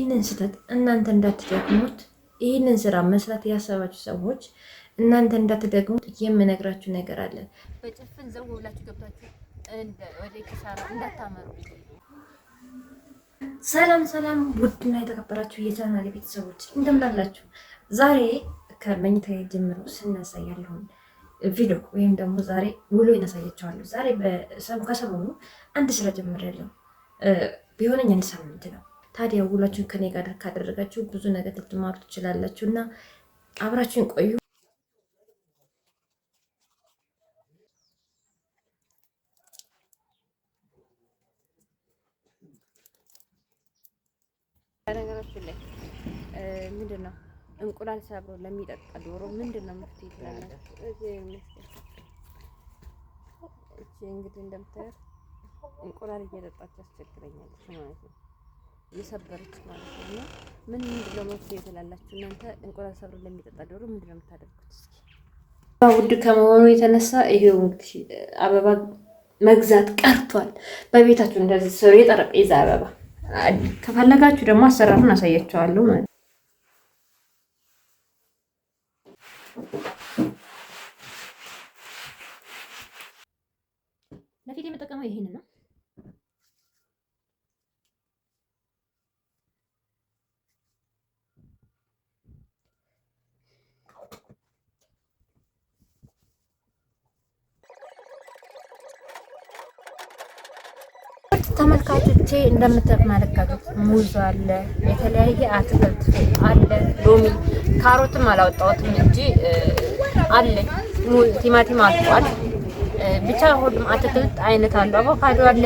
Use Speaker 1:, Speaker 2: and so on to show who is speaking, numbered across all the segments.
Speaker 1: ይህንን ስህተት እናንተ እንዳትደግሙት፣ ይህንን ስራ መስራት ያሰባችሁ ሰዎች እናንተ እንዳትደግሙት የምነግራችሁ ነገር አለ።
Speaker 2: በጭፍን ዘው ብላችሁ ገብታችሁ ወደ ኪሳራ እንዳታመሩ።
Speaker 1: ሰላም ሰላም፣ ውድና የተከበራችሁ የቻናሌ ቤተሰቦች እንደምን አላችሁ? ዛሬ ከመኝታ ጀምሮ ስነሳ ያለውን ቪዲዮ ወይም ደግሞ ዛሬ ውሎ እናሳያቸዋለሁ። ዛሬ ከሰሞኑ አንድ ስራ ጀምሬያለሁ። ቢሆነኝ አንድ ሳምንት ነው። ታዲያ ውሏችሁን ከኔ ጋር ካደረጋችሁ ብዙ ነገር ልትማሩ ትችላላችሁ እና አብራችሁን ቆዩ።
Speaker 2: ነገራችን ላይ ምንድን ነው እንቁላል ሰብሮ ለሚጠጣ ዶሮ ምንድን ነው መፍትሄ ትላላችሁ? እቺ እንግዲህ እንደምታዩት እንቁላል እየጠጣች ያስቸግረኛለች ማለት ነው፣ እየሰበረች ማለት ነው። እና ምን ምንድን ነው መፍትሄ ትላላችሁ እናንተ? እንቁላል ሰብሮ ለሚጠጣ ዶሮ ምንድን ነው የምታደርጉት? እስኪ
Speaker 1: ውድ ከመሆኑ የተነሳ ይሄው እንግዲህ አበባ መግዛት ቀርቷል። በቤታችሁ እንደዚህ ስሩ። የጠረጴዛ አበባ ከፈለጋችሁ ደግሞ አሰራሩን አሳያችኋለሁ ማለት ነው። ለፊት የምጠቀመው ይሄንን ነው። ተመልካቾቼ እንደምትመለከቱት ሙዝ አለ፣ የተለያየ አትክልት አለ፣ ሎሚ፣ ካሮትም አላወጣሁትም እንጂ አለ፣ ቲማቲም አልቋል። ብቻ ሁሉም አትክልት አይነት አለው፣ አቮካዶ አለ።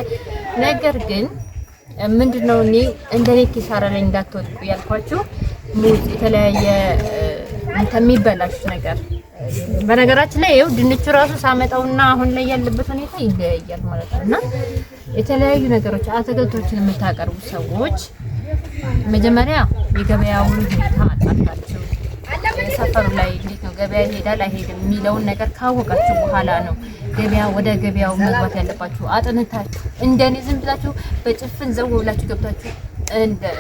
Speaker 1: ነገር ግን ምንድነው እኔ እንደኔ ኪሳራ ላይ እንዳትወድቁ ያልኳችሁ ሙዝ፣ የተለያየ የሚበላሽ ነገር በነገራችን ላይ ይኸው ድንቹ ራሱ ሳመጣውና አሁን ላይ ያለበት ሁኔታ ይለያያል ማለት ነው። እና የተለያዩ ነገሮች አትክልቶችን የምታቀርቡ ሰዎች መጀመሪያ የገበያውን ሁኔታ አጣርታችሁ ሰፈሩ ላይ እንዴት ነው ገበያ ይሄዳል አይሄድም የሚለውን ነገር ካወቃችሁ በኋላ ነው ገበያ ወደ ገበያው መግባት ያለባችሁ። አጥንታችሁ እንደኔ ዝም ብላችሁ በጭፍን ዘው ብላችሁ ገብታችሁ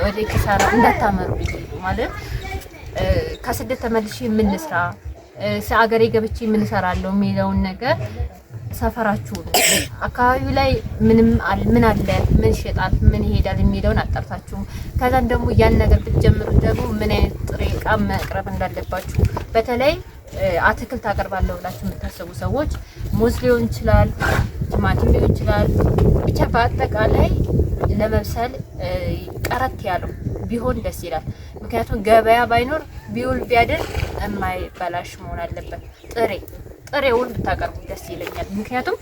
Speaker 1: ወደ ኪሳራ እንዳታመሩ ማለት ከስደት ተመልሼ ምን ልስራ አገሬ ገብቼ ምን እሰራለሁ የሚለውን ነገር ሰፈራችሁ አካባቢው ላይ ምንም ምን አለ፣ ምን ይሸጣል፣ ምን ይሄዳል የሚለውን አጣርታችሁ ከዛን ደግሞ ያን ነገር ብትጀምሩት ደግሞ ምን አይነት ጥሬ እቃ መቅረብ እንዳለባችሁ በተለይ አትክልት አቀርባለሁ ብላችሁ የምታስቡ ሰዎች ሙዝ ሊሆን ይችላል፣ ቲማቲም ሊሆን ይችላል። ብቻ በአጠቃላይ ለመብሰል ቀረት ያለው ቢሆን ደስ ይላል። ምክንያቱም ገበያ ባይኖር ቢውል ቢያድር የማይበላሽ መሆን አለበት። ጥሬ ጥሬውን ብታቀርቡት ደስ ይለኛል። ምክንያቱም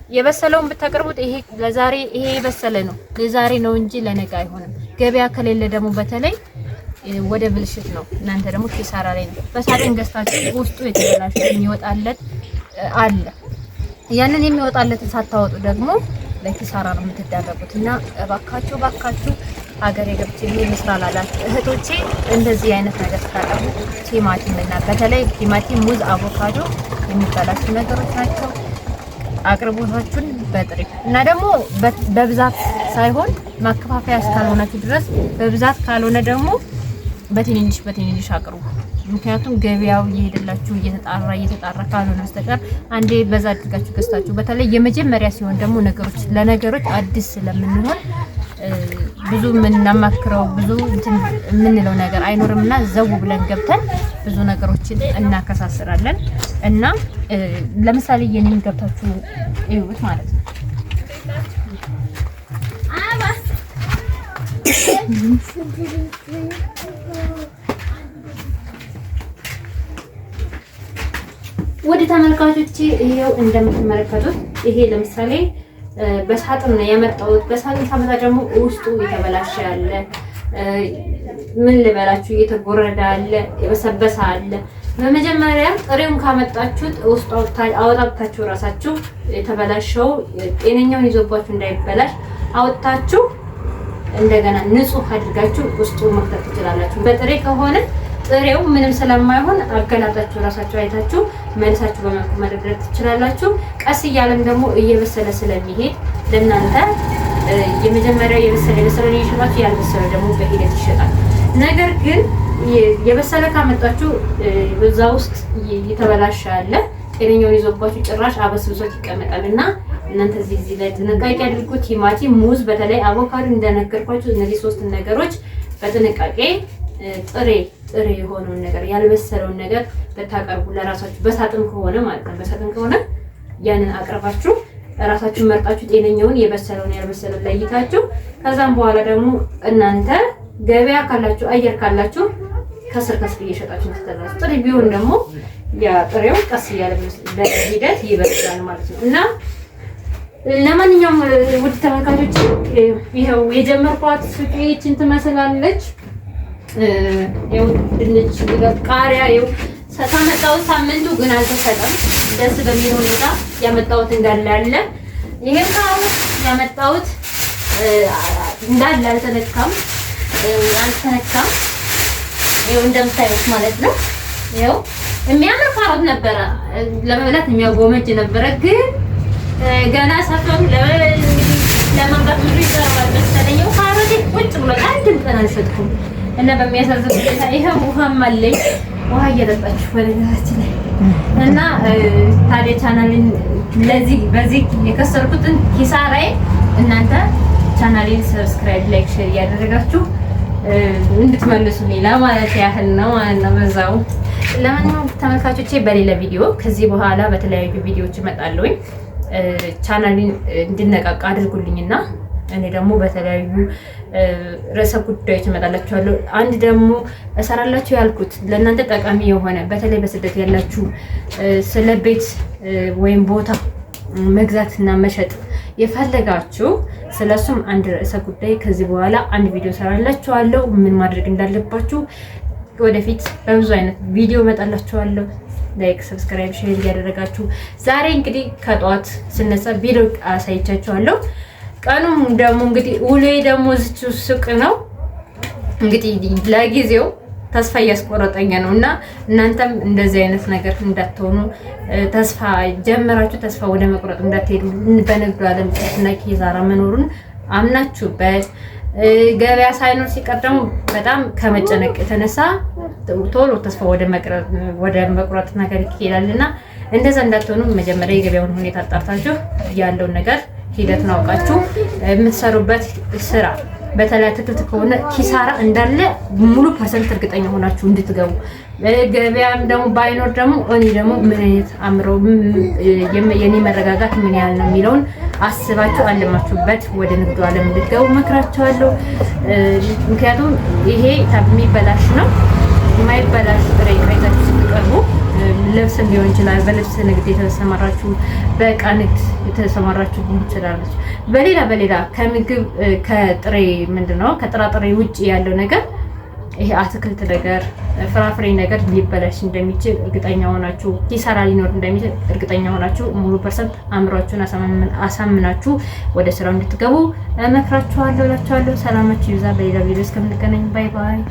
Speaker 1: የበሰለውን ብታቀርቡት ይሄ ለዛሬ ይሄ የበሰለ ነው ለዛሬ ነው እንጂ ለነገ አይሆንም። ገበያ ከሌለ ደግሞ በተለይ ወደ ብልሽት ነው። እናንተ ደግሞ ኪሳራ ላይ ነው። በሳጥን ገዝታችሁ ውስጡ የተበላሸ የሚወጣለት አለ። ያንን የሚወጣለትን ሳታወጡ ደግሞ ለኪሳራ ነው የምትዳረጉት። እና እባካችሁ እባካችሁ ሀገሬ ገብቼ ምን ልስራ ላላችሁ እህቶቼ እንደዚህ አይነት ነገር ስታቀርቡ ቲማቲም እና በተለይ ቲማቲም፣ ሙዝ፣ አቮካዶ የሚበላሹ ነገሮች ናቸው። አቅርቦታችሁን በጥሬ እና ደግሞ በብዛት ሳይሆን ማከፋፈያ እስካልሆናችሁ ድረስ በብዛት ካልሆነ ደግሞ በትንንሽ በትንንሽ አቅርቡ። ምክንያቱም ገበያው እየሄደላችሁ እየተጣራ እየተጣራ ካልሆነ በስተቀር አንዴ በዛ አድርጋችሁ ገዝታችሁ በተለይ የመጀመሪያ ሲሆን ደግሞ ነገሮች ለነገሮች አዲስ ስለምንሆን ብዙ የምናማክረው ብዙ እንትን የምንለው ነገር አይኖርም እና ዘው ብለን ገብተን ብዙ ነገሮችን እናከሳስራለን። እና ለምሳሌ የኔን ገብታችሁ እዩት ማለት ነው። ወደ ተመልካቾቼ ይሄው እንደምትመለከቱት ይሄ ለምሳሌ በሳጥን ነው ያመጣሁት። በሳጥን ሳመጣ ደግሞ ውስጡ የተበላሸ አለ፣ ምን ልበላችሁ፣ እየተጎረደ አለ፣ የበሰበሰ አለ። በመጀመሪያ ጥሬውን ካመጣችሁት ውስጡ አወጣብታችሁ ራሳችሁ የተበላሸው ጤነኛውን ይዞባችሁ እንዳይበላሽ አወጣችሁ እንደገና ንጹህ አድርጋችሁ ውስጡ መክተት ትችላላችሁ። በጥሬ ከሆነ ጥሬው ምንም ስለማይሆን አገላብጣችሁ ራሳችሁ አይታችሁ መልሳችሁ በመልኩ መደርደር ትችላላችሁ። ቀስ እያለም ደግሞ እየበሰለ ስለሚሄድ ለእናንተ የመጀመሪያው የበሰለ የበሰለውን እየሸጣችሁ ያልበሰለ ደግሞ በሂደት ይሸጣል። ነገር ግን የበሰለ ካመጣችሁ በዛ ውስጥ እየተበላሸ አለ። ጤነኛውን ይዞባችሁ ጭራሽ አበስብሶት ይቀመጣል እና እናንተ እዚህ ላይ ጥንቃቄ አድርጉ። ቲማቲም፣ ሙዝ፣ በተለይ አቮካዶ እንደነገርኳችሁ እነዚህ ሶስት ነገሮች በጥንቃቄ ጥሬ ጥሬ የሆነውን ነገር ያልበሰለውን ነገር ብታቀርቡ ለራሳችሁ በሳጥን ከሆነ ማለት ነው፣ በሳጥን ከሆነ ያንን አቅርባችሁ ራሳችሁን መርጣችሁ ጤነኛውን የበሰለውን ያልበሰለውን ለይታችሁ ከዛም በኋላ ደግሞ እናንተ ገበያ ካላችሁ አየር ካላችሁ ከስር ከስር እየሸጣችሁ ትተላችሁ። ጥሬ ቢሆን ደግሞ ያ ጥሬው ቀስ እያለ በሂደት ይበስላል ማለት ነው። እና ለማንኛውም ውድ ተመልካቾች ይኸው የጀመርኳት ሱቅ ይህችን ትመስላለች። ይኸው ድንች፣ ቃሪያ ይኸው ካመጣሁት ሳምንቱ ግን አልተሸጠም። ደስ በሚል ሁኔታ ያመጣሁት እንዳለ አለ። ይሄም ካሮት ያመጣሁት እንዳለ አልተነካም አልተነካም። ይኸው እንደምታዩት ማለት ነው። ይኸው የሚያምር ካሮት ነበረ፣ ለመብላት የሚያጎመጅ ነበረ። ግን ገና ሰፈሩ ለመምራት ብዙ ይቀርባል መሰለኝ። ካሮቴ ቁጭ ብሏል። አንድም ቀን አልሸጥኩም እና በሚያሳዝን ሁኔታ ይኸው ውሃም አለኝ። ውሃ እየጠጣችሁ በነገራችን ላይ እና ታዲያ ቻናሌን ለዚህ በዚህ የከሰርኩትን ኪሳራዬ እናንተ ቻናሌን subscribe፣ like፣ share እያደረጋችሁ እንድትመልሱልኝ ለማለት ያህል ነው ማለት ነው። በዛው ለማንኛውም ተመልካቾቼ በሌላ ቪዲዮ ከዚህ በኋላ በተለያዩ ቪዲዮዎች እመጣለሁኝ። ቻናሌን እንድነቃቃ አድርጉልኝና እኔ ደግሞ በተለያዩ ርዕሰ ጉዳዮች እመጣላችኋለሁ። አንድ ደግሞ እሰራላችሁ ያልኩት ለእናንተ ጠቃሚ የሆነ በተለይ በስደት ያላችሁ ስለ ቤት ወይም ቦታ መግዛትና መሸጥ የፈለጋችሁ ስለሱም አንድ ርዕሰ ጉዳይ ከዚህ በኋላ አንድ ቪዲዮ እሰራላችኋለሁ። ምን ማድረግ እንዳለባችሁ ወደፊት በብዙ አይነት ቪዲዮ እመጣላችኋለሁ። like፣ subscribe፣ share እያደረጋችሁ ዛሬ እንግዲህ ከጠዋት ስነሳ ቪዲዮ አሳይቻችኋለሁ። ቀኑም ደግሞ እንግዲህ ውሎዬ ደግሞ እዚች ሱቅ ነው። እንግዲህ ለጊዜው ተስፋ እያስቆረጠኝ ነው እና እናንተም እንደዚህ አይነት ነገር እንዳትሆኑ ተስፋ ጀምራችሁ ተስፋ ወደ መቁረጥ እንዳትሄዱ፣ በንግዱ ዓለም እና ኪሳራ መኖሩን አምናችሁበት ገበያ ሳይኖር ሲቀር ደግሞ በጣም ከመጨነቅ የተነሳ ቶሎ ተስፋ ወደ መቁረጥ ነገር ይሄዳል እና እንደዛ እንዳትሆኑ መጀመሪያ የገበያውን ሁኔታ አጣርታችሁ ያለውን ነገር ሂደቱን አውቃችሁ የምትሰሩበት ስራ በተለይ አትክልት ከሆነ ኪሳራ እንዳለ ሙሉ percent እርግጠኛ ሆናችሁ እንድትገቡ፣ ገበያም ደግሞ ባይኖር ደግሞ እኔ ደግሞ ምን አይነት አእምሮ የኔ መረጋጋት ምን ያህል ነው የሚለውን አስባችሁ አልማችሁበት ወደ ንግዱ ዓለም እንድትገቡ መክራችኋለሁ። ምክንያቱም ይሄ የሚበላሽ ነው። የማይበላሽ ጥሬ ዕቃ ይዛችሁ ስትቀርቡ ልብስም ሊሆን ይችላል። በልብስ ንግድ የተሰማራችሁ፣ በእቃ ንግድ የተሰማራችሁ ሊሆን ይችላል። በሌላ በሌላ ከምግብ ከጥሬ ምንድነው ከጥራጥሬ ውጭ ያለው ነገር ይሄ አትክልት ነገር ፍራፍሬ ነገር ሊበላሽ እንደሚችል እርግጠኛ ሆናችሁ፣ ኪሳራ ሊኖር እንደሚችል እርግጠኛ ሆናችሁ ሙሉ percent አእምሯችሁን አሳምናችሁ ወደ ስራው እንድትገቡ እመክራችኋለሁ እላችኋለሁ። ሰላማችሁ ይብዛ። በሌላ ቪዲዮ እስከምንገናኝ bye bye።